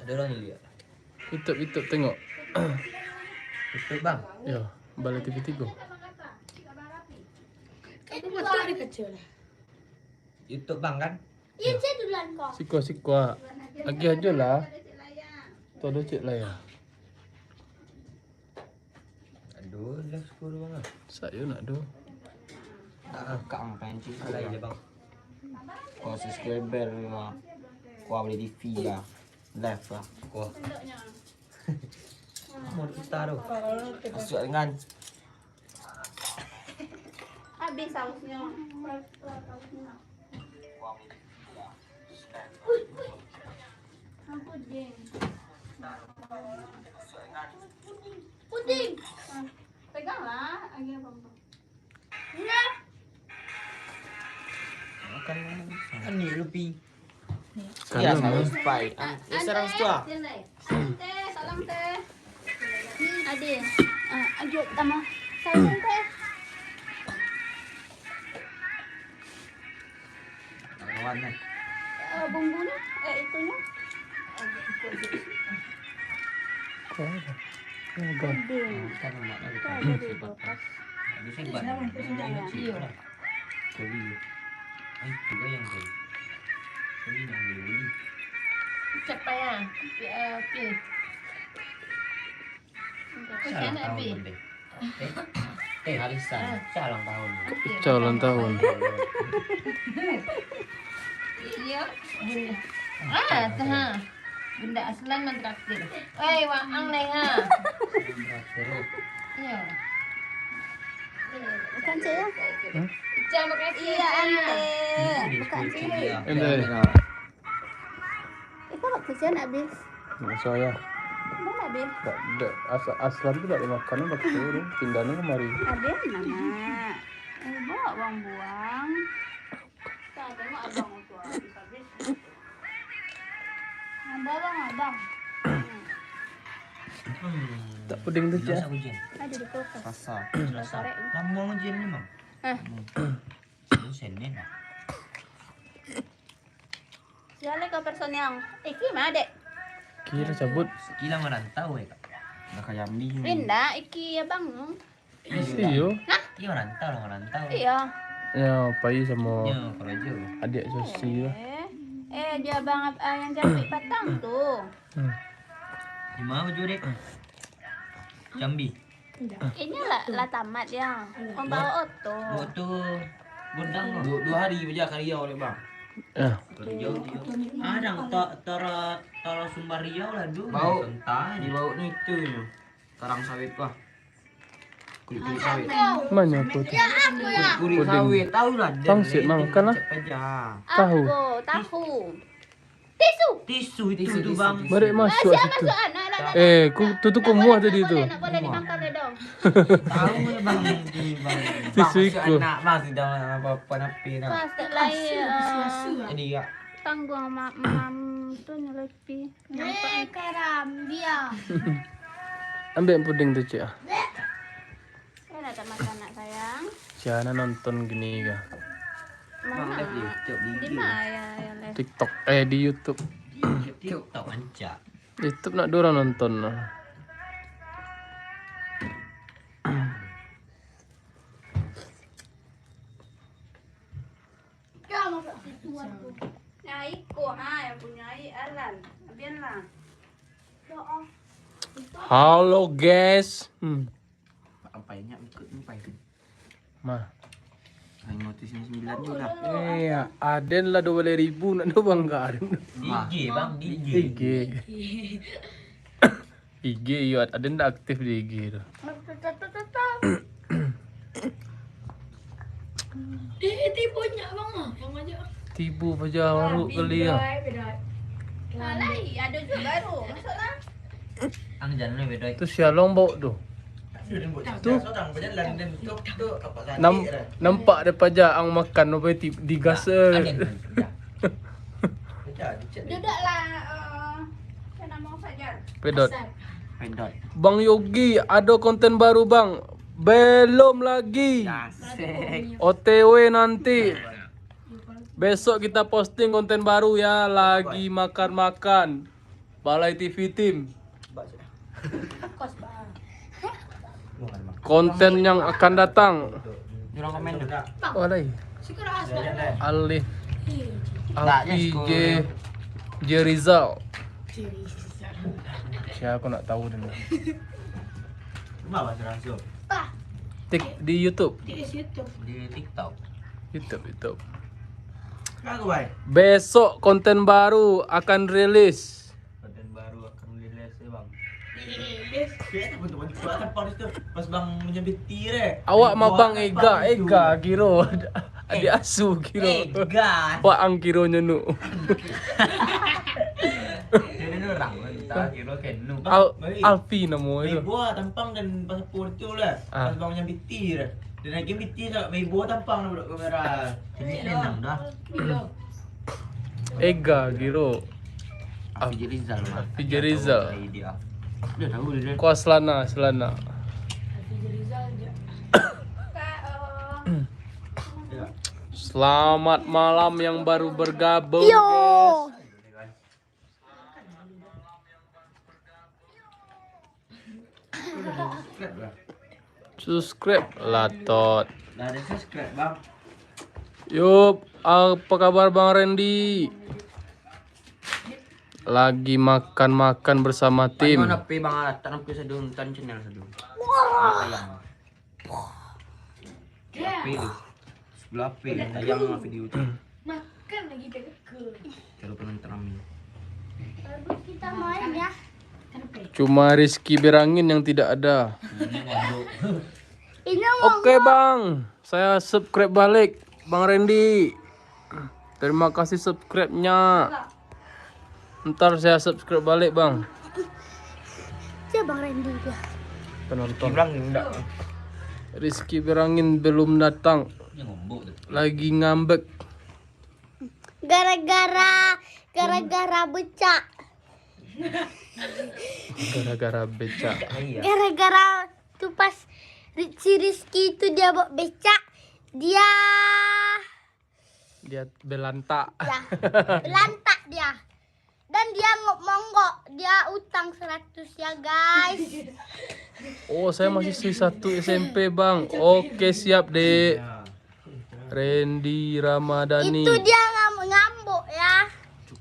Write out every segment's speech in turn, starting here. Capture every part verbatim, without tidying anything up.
Ada orang yang lihat. Tutup, tutup, tengok. Tutup, Bang. Yo, balai T V tigo. Aku betul ada kaca lah. YouTube, Bang, kan? Iya, cek duluan kau. Siko, siko. Agiah ajo lah. Tu ado cek lah ya. Aduh, live sepuluh, Bang, ah. Sayo nak do. Tak angkat, Bang, pancing. Alai je, Bang. Kau subscriber lah. Kau beli T V lah. Live lah. Kau. Mau kita tu. Masuk dengan. Habis sausnya. Ampun, Jeng. Puding. Peganglah, lagi apa-apa. Makan. Kan ni lupi. Iya, sauspai. Ah, ya, sarang situ ah. Teh, salam, Teh. Ni, Ade. Ah, ayo, tama. Salam, Teh. Kawan, eh. Eh, bumbu ni, eh, itunya. Kau ada? Kau ada? Puding. Kan lemak tadi. Kau ada di kulkas. Habis hebat. Iya. Koli. Eh, itu lah yang koli. Koli yang beli-beli. Siapa ya? Eh, Pi. Siapa tahun, Bang? Eh, eh, arisan. Siapa ulang tahun? Siapa ulang tahun? Iya. Ah, tu ha. Bunda Aslan nan traktir. Oi, waang lai ha. Traktir. Iya. Bukan, Cik, ya? Hmm? Ica, makasih, Iya, Ica. Ante. Bukan, Cik. Ante. Iko waktu sian habis. Nak saya. Dah habis. Tak, tak, as-, Aslan tu tak dimakan, waktu tu pindah ni kemari. Habis, Mamak. Eh, bawa buang-buang. Tak, tengok abang tu habis-habis. Abang, abang. Hmm. Tak puding tu, Cik. Ada di kulkas. Rasa. Rasa. Korek ni. Lambung je ni, Bang. Eh. Hmm. Senin lah. Siapa kau personil? Iki mah, Dek. Kira cabut. Kira merantau, eh, Kak. Dah kayak Jambi ni. Indak, iki abang. Iyo. Nah. Iyo, merantau lah, merantau. Iyo. Ya, pai samo. Yo, karajo. Adik Sosi lah. Eh, eh, dia abang ap-, ah, yang jambik patang tu. Hmm. Di mana baju dek? Jambi. Inyo lah, lah tamat dia. Mambawa oto. Oto godang tu. Dua, dua hari baja ka Riau dek, Bang. Ah. Ka Riau, Riau. Ah, dang, ta-, tara, tara sumbar Riau lah, duh. Bauk. Santai. Di bauk ni itu nyo. Karang sawit tu ah. Kulit-kulit sawit. Mana tu? Kulit-kulit sawit, tahu lah. Pangsit mah, makan lah. Tahu. Tahu. Tisu. Tisu itu tu, Bang. Barek masuk situ. Eh, ku, tu, tu kumuah tadi tu. Nak boleh ditangkap dia dong. Tahu lah, Bang, ini, Bang. Tisu iko. Anak, Bang, sudah apa-apa napi nak. Plastik lain. Jadi, ya. Tangguang ma-, mam tu nyelek. Pi, nampak. Eh, karambia. Ambil puding tu, Cik, ah. Saya nak tak makan, nak, sayang. Siapa nak nonton gini kah? Mana? Di mana ya, ya, live? TikTok, eh, di YouTube. TikTok ancak. YouTube nak dua orang nonton lah. Nah, iko, ha, yang punya air, Alan. Biarlah. Halo, guys. Hmm. Apa ingat ikut ni, Pai? Mah. Lima ratus sembilan tu lah. Eh, Aden lah dua belas ribu, nak dua bangga Aden. Di I G, Bang, di I G. I G. I G, iyo, Aden ndak aktif di I G tu. Eh, tibo nyak, Bang, ah, yang aja. Tibo paja baru kali ya. Bedai, bedai. Alai, ada juga baru. Masuklah. Ang jalan ni bedai. Tu sialong bawa tu. Tu. Nam-, nampak dia paja ang makan apa ti-, di gas, eh. Duduklah, eh, apa nama, Fajar? Pedot. Pedot. Bang Yogi, ado konten baru, Bang. Belum lagi. Asik. O T W nanti. Besok kita posting konten baru ya, lagi makan-makan. Balai T V Team. Konten yang akan datang. Jurang komen tu. Walai. Alif. Alfi J. J Rizal. Siapa aku nak tahu dia. Rumah bahasa langsung. Tik di YouTube. Di TikTok. YouTube, YouTube. Besok konten baru akan rilis. Konten baru akan rilis ya, Bang. Pas Bang menyambiti deh. Awak mah Bang Ega, Ega Giro. Adik asu Giro. Ega. Wak ang Giro nyo nu. Jadi orang minta Giro ke nu. Al Alfi namo itu. Ibu tampang dan paspor tu lah. Pas Bang menyambiti deh. Dan lagi biti tak ibu tampang nak budak kamera. Jadi senang dah. Ega Giro. Afiji Rizal mah. Afiji Rizal. Dia tahu dia. Kuas Lana, Selana. Selamat malam yang baru bergabung, guys. Subscribe lah, Tot. Lah ada subscribe, Bang. Yup, apa kabar Bang Randy? Lagi makan-makan bersama tim. Mana P, Bang? Tak nampak sadu, nonton channel sadu. Wah. Ayam. P tu. Sebelah P, tayang video tu. Makan lagi tak keke. Kalau penonton ramai. Bagus kita main ya. Cuma Rizky Berangin yang tidak ada. Ini Oke, Bang, saya subscribe balik, Bang Randy. Terima kasih subscribe-nya. Ntar saya subscribe balik, Bang. Siapa Bang Randy dia? Penonton. Rizky Berangin belum datang. Lagi ngambek. Gara-gara, gara-gara becak. Gara-gara becak. Gara-gara tu pas Ri- si Rizky itu dia bawa becak, dia Dia belantak. Ya, belantak dia. Dan dia ngok monggok, dia utang seratus ya, guys. Oh, saya masih siswa satu S M P, Bang. Oke, siap, Dek. Randy Ramadhani. Itu dia ngam- ngambuk ya.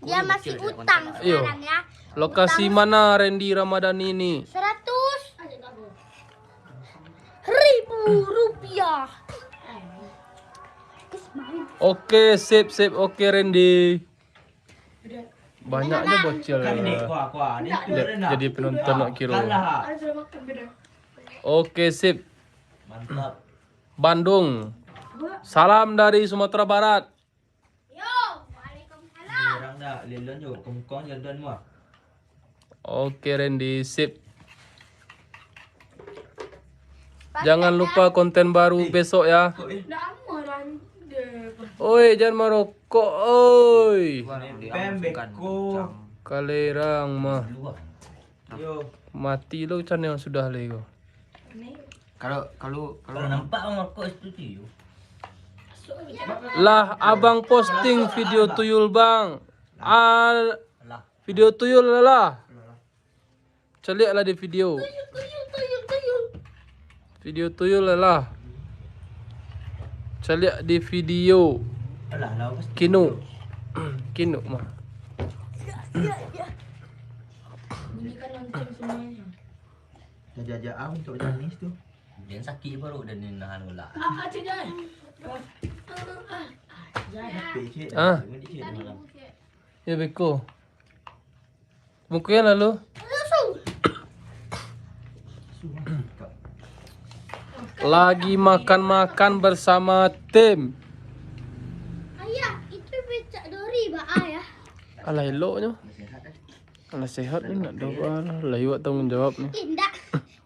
Dia masih utang Iyo. Sekarang ya. Lokasi mana Randy Ramadhani ini? Seratus ribu rupiah. Oke, sip, sip. Oke, Randy. Banyaknya bocil. Dek, jadi penonton nak kiro. Oke, sip. Mantap. Bandung. Salam dari Sumatera Barat. Yo, waalaikumsalam. Orang dah lelon jo, kongkong jalan mah. Oke, Randy, sip. Jangan lupa konten baru besok ya. Oi, jangan marokok, oi. Pem beko. Kalerang mah. Yo. Mati lo channel sudah le ko. Kalau kalau kalau nampak marokok situ tu yo. Lah, abang posting video tuyul, Bang. Al Video tuyul lah. Caliak lah di video. Video tuyul lah. Caliak di video. Alah, lah, apa sih? Kinu. Kinu mah. Bunyikan lonceng semuanya. Dah jajak ah untuk Janis tu. Dia sakit baru dan dia nahan ulah. Ah, ah, cik, jangan. Ah, ah, ah, ah, jangan. Capek, cik. Ah. Tadi, cik, dia malam. Ya, beko. Muka yang lalu. Lagi makan-makan bersama tim. Ayah, itu becak dori ba ayah. Alah eloknyo. Alah sehat ni nak doa lah. Lah iwak tanggung jawab ni. Eh, ndak.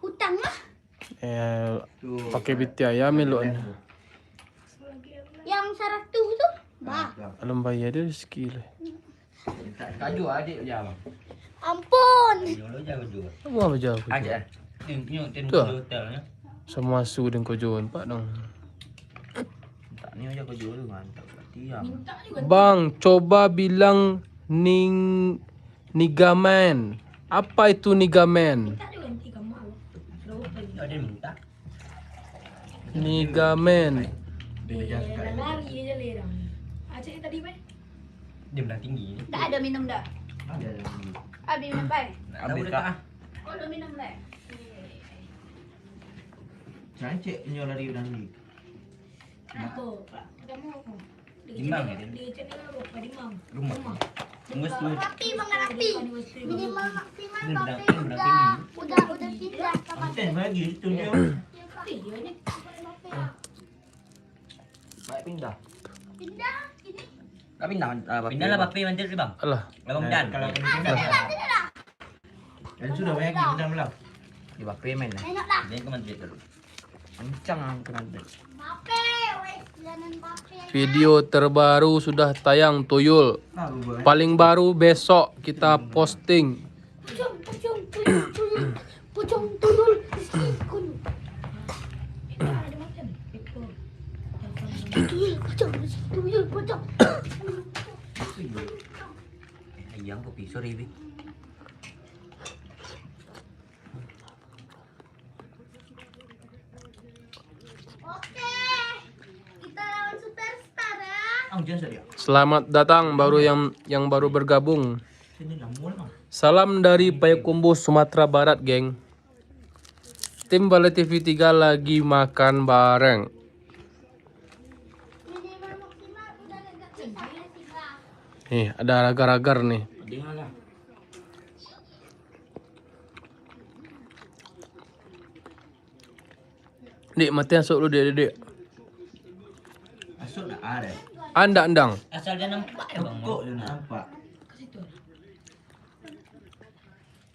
Hutang lah. Eh, pakai biti ayam elok ni. Yang saratus tu, bah. Alun bayar dia rezeki lah. Kaju adik je abang. Ampun. Kaju lo je kaju. Apa aja aku? Aja. Ni ni hotel ni. Sama asu dan kojo empat dong. Tak ni aja kaju tu mantap. Tiang. Bang, coba bilang ning Nigamen. Apa itu nigamen? Minta dia ganti gambar. Terus pergi. Ada minta. Nigamen. Dia dah suka. Lari je lah orang. Aceh tadi, Pai? Dia menang tinggi. Tak ada minum dah. Ada ada dulu. Abi minum, Pai. Nak tahu dekat ah. Kau dah minum, Pai? Jangan cek nyo lari udah ni. Apa? Kamu apa? Di Timbang channel- ya, Din? Di channel apa? Padimang. Rumah. Tunggu situ. Rapi, Bang, rapi. Minimal maksimal Ini Bape berapa, berapa udah ini? udah udah pindah sama Konten lagi itu dia. Iya, ini. Baik pindah. pindah ini. Tapi nah, ah, Pindah lah Bape mandir ni bang. Alah. Abang Dan. Kalau Pindah sini lah. Dan sudah banyak yang pindah malam. Di Bape main lah. Enak dah. Dia ke mandir dulu. Kencang lah aku nanti. Bape, wes jalanan Bape. Video terbaru sudah tayang, Tuyul. Baru buat. Paling baru besok kita posting. Pocong, pocong, tuyul, tuyul. Pocong, tuyul, rizki, kun. Tuyul, pocong, rizki, tuyul, pocong. Eh, ayam kopi sorry bi. Oke, kita lawan superstar ya. Ah hujan saja. Selamat datang baru yang yang baru bergabung. Sini lama lah. Salam dari Payakumbuh, Sumatera Barat, geng. Tim Balai T V tiga lagi makan bareng. Minimal maksimal udah agak bisa ya, tiga. Nih, ada ragar-ragar nih. Dengar lah. Dik, mati masuk dulu, dik, dik, dik. Masuk nak ada. Andak endang. Asal dia nampak ya bang. Kok dia nak nampak?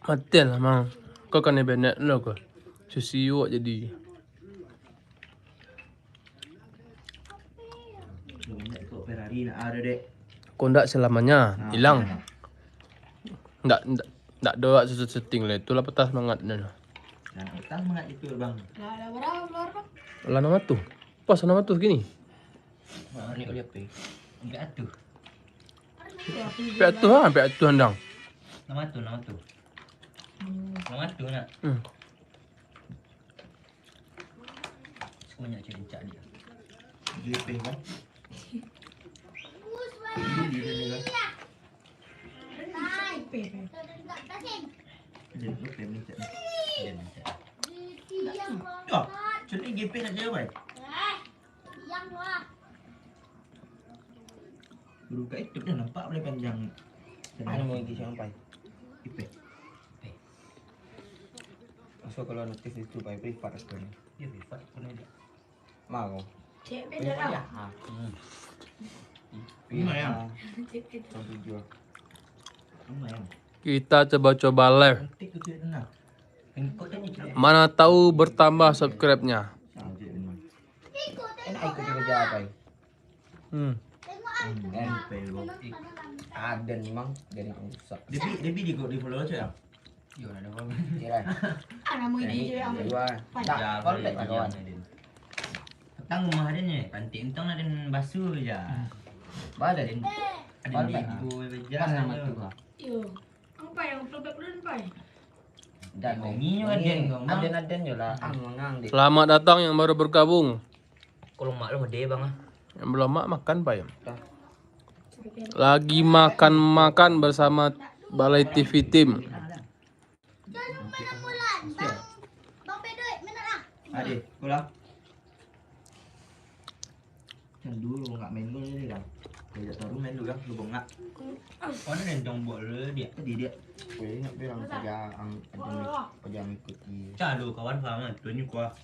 Mati lah, mang. Kau kan benek lo kau. Susi awak jadi. Banyak kok Ferrari nak ada dek. Kau ndak selamanya Ah, hilang. Nah, Ndak ndak ndak doa setting lah, itulah patah semangat dah. nah, patah semangat itu bang. Lah, lah berapa keluar, Bang? Lah nama tu. Pas nama tu gini. Wah, ni boleh apa? Enggak atuh. Pek atuh ah, pek atuh andang. Nama tu, nama tu. Nama tu nak. Hmm. Semuanya cari cak dia. Dia peh bang. Dia peh ni cak. Dia peh ni cak. Dah, cari dia peh nak cari apa? Baru buka YouTube dah nampak boleh panjang. Ada mau isi sampai. Ipeh. Masuk kalau notif itu pai privat aku ni. Ya privat kena dia. Mau. Cek beda lah. Ah, Hmm. pihak Lumayan. Cek beda. Satu jua. Lumayan. Kita coba-coba live. Cantik tu cik tenang. Engkau tadi cik. Mana tahu bertambah subscribe-nya. Cantik tenang. Enak ikut kerja apa? Hmm. Hmm. Ipeh lu. Ada memang jadi rusak. Debi Debi di kok di follow cik ah. Yo ada apa? Kira. Ah, nama ini je yang Dua. Ya, Tak, kalau tak kawan. Petang rumah dia ni, pantik entong nak dan basuh je. Badan. Ada Baru di tak? ibu beja. Pas nama tu ha. Yo. Angpai yang pelebek dulu, Angpai. Dan Wangi nyo aden kau, Bang. Aden-aden je lah. Ang mangang dek. Selamat datang yang baru bergabung. Kalau mak lu dia bang ah. Yang belum mak makan, Pai. Dah. Lagi makan-makan bersama Balai T V Team. Jangan lupa nak mulan. Bang, Bang Pedoy, mana lah? Adik, sekolah. Kan dulu ngak main dulu ni kan. Kalau tak tahu main dulu kan, lu bengak. Mana yang dong buat dulu dia? Tadi dia. Gue ingat bilang kerja ang kerja ikuti. Cah lu kawan faham kan? Tu ni kuah.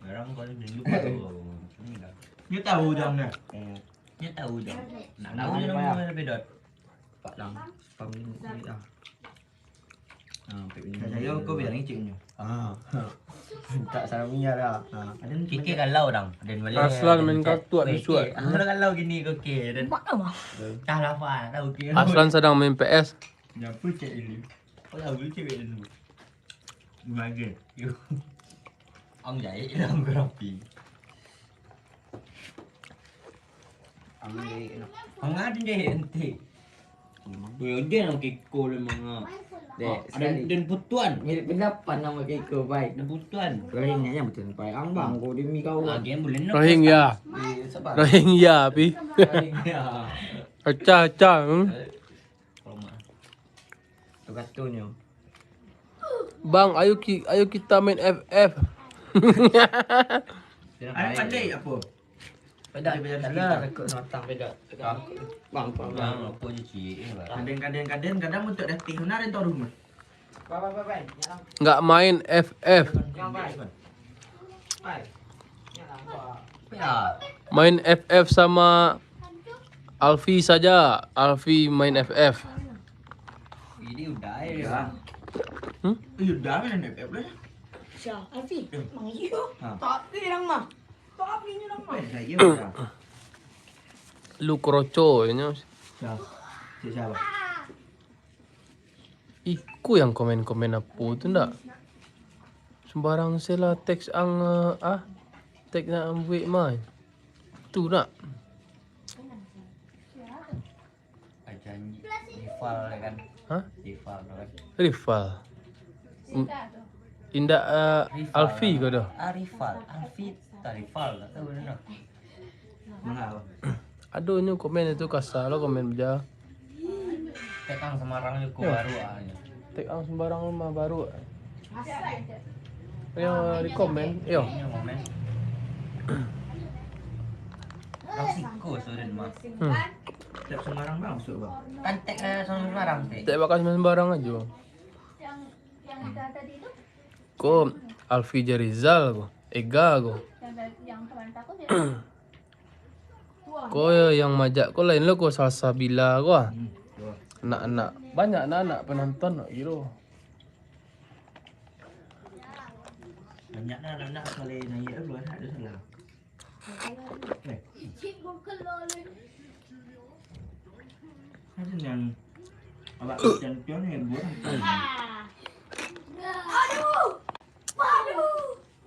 Garang kau ni dulu kau. Ni dah. Ni tahu jam dah. Eh, Ni tahu jam. Nak Mana tahu ada dia payah? nama pedot. Pak Lang, pam ni ah. Ah, pek ni. Saya kau bilang ni cik ni. Ah. Tak salah punya dah. Ah. Ada ni kikik kalau orang. Dan boleh. Aslan main kartu, habis suat. Kalau kalau gini kau okey dan Mak apa? Dah lapar tahu okey. Aslan sedang main P S. Nyapu cek ini. Kau tahu dulu cewek dulu. Gimana? Yo. Ang jahit dah aku rapi. Ang ni nak. Ang ada deh ente. Weh, ojen nang keko memang, ah. Dek, ah, dan, sekali. Dan putuan. Mirip pendapat nang keko, pai. Dan putuan. Rohingya yang betul, pai. Ang bang, kau demi kau. Ah, dia boleh nak Rohingya. Post, ah. Eh, sabar. Rohingya, pi. Rohingya. Acah, acah, hmm. Eh, kalau mah. Tu katunyo. Bang, ayo ki-, ayo kita main F F. Ayo pandai apa? Pedak, pedak, pedak. Pedak. Bang, bang, bang. Bang, apa je cik, eh, bang. Kadang, kadang, kadang, kadang untuk dating benar itu rumah. Bang, bang, bang, bang. Nggak main F F. Bang, bang. Bang. Ya. Main F F sama Alfi saja. Alfi main F F. Ini udah ya. Hmm? Iya, udah main F F lah. Siapa? Alfi? Hmm. Emang iyo. Ha. Tapi orang mah. Tapi ini orang mah. Beda je, beda. Lu kroco, inyo. Siapa? Si siapa? Iko yang komen-komen apo tu ndak? Sembarang se lah teks ang, eh, ah. Teks nak ambuik mai. Tu nak. Ajan rival kan? Hah? Rival tu kan? Rival. In-, indak, eh, rival. Alfi ko doh? Ah, rival. Alfi tak rival, tak tahu benar. Manga? Ado nyo komen itu kasar lo, komen beja. Teks ang sembarang je ko. Yo. Baru ah, nyo. Teks ang sembarang mah baru. Yo, di komen, yo. Ini komen. Ang siko sudah mah. Hmm. Teks sembarang bang, masuk bang. Kan teks, eh, sembarang teks. Teks bakal sembarang aja. Ko Alfi Jarizal ko, Ega ko. Ko yang majak ko lain lo ko, Salsabila ko ah. Hmm, betul. Anak-anak, banyak anak-anak penonton nak gilo. Banyak lah anak-anak kalau naik tu, anak tu salah. Eh. Ada yang awak champion ni, buat apa?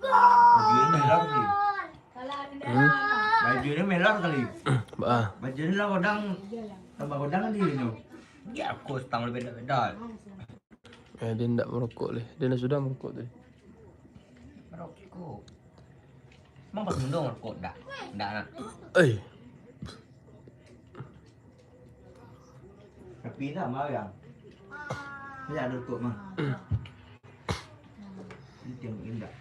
Baju ni merah kali. Hmm? Baju ni merah kali. Bah. Baju ni lah kodang, tambah kodang di ni. Ya, aku setang lebih beda-beda. Eh, dia ndak merokok leh. Dia dah sudah merokok tadi. Merokok. Emang pas mundo merokok? Ndak. Ndak, nak. Eh. Tapi indak mah, yang. Indak ada rokok mah. Ini tengok indak.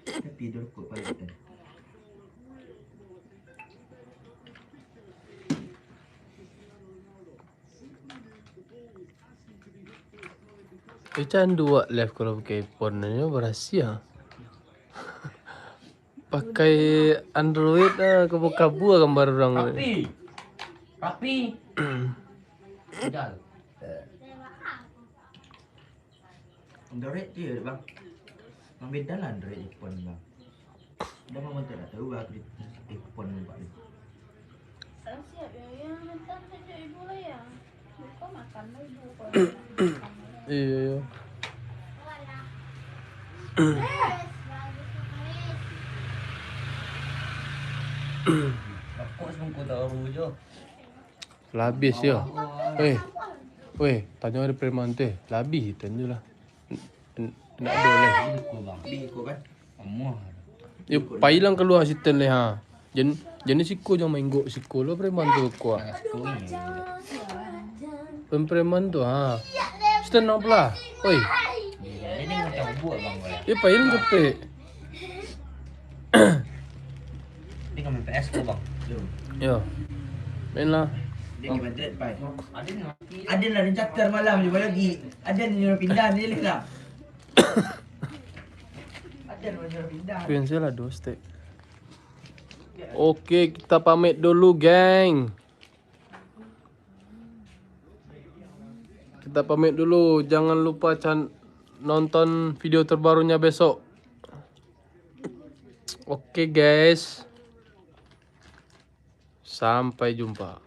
Tapi ada rokok paling kan. Eh, candu wak live kalau pakai iPhone nyo barasiah. Pakai Android ah, kabua-kabua gambar urang. Rapi. Rapi. Udah. Android tu ya, bang. Bang, beda lah Android iPhone, bang. Dah memang tak tahu lah, aku di, di iPhone nampak ni. Siap ya, yang datang tunjuk ibu lah ya. Buka makan lah ibu, kalau makan lah. Iya, iya. Rokok sebungkus taruh je. Lah habis yo. Weh. Weh, tanyo dari preman tu. Lah habis tanyo lah. N-, n-, ndak ado leh. Yo, pailang kalua situ leh ha. Jan, jan siko jan mainggok siko lo preman tu kuat. Preman tu ha. Situ nang pula. Oi. Yo, pailang capek. Dia kan main P S tu, bang. Yo. Main lah. Dia ni budget, pai. Ada ni. Ada lah, dia cakar malam je, lagi. Ada ni, orang pindah ni, lah. Ada ni, orang pindah. Kuih saya lah dua stek. Oke, kita pamit dulu, geng. Kita pamit dulu. Jangan lupa can-, nonton video terbarunya besok. Oke, guys. Sampai jumpa.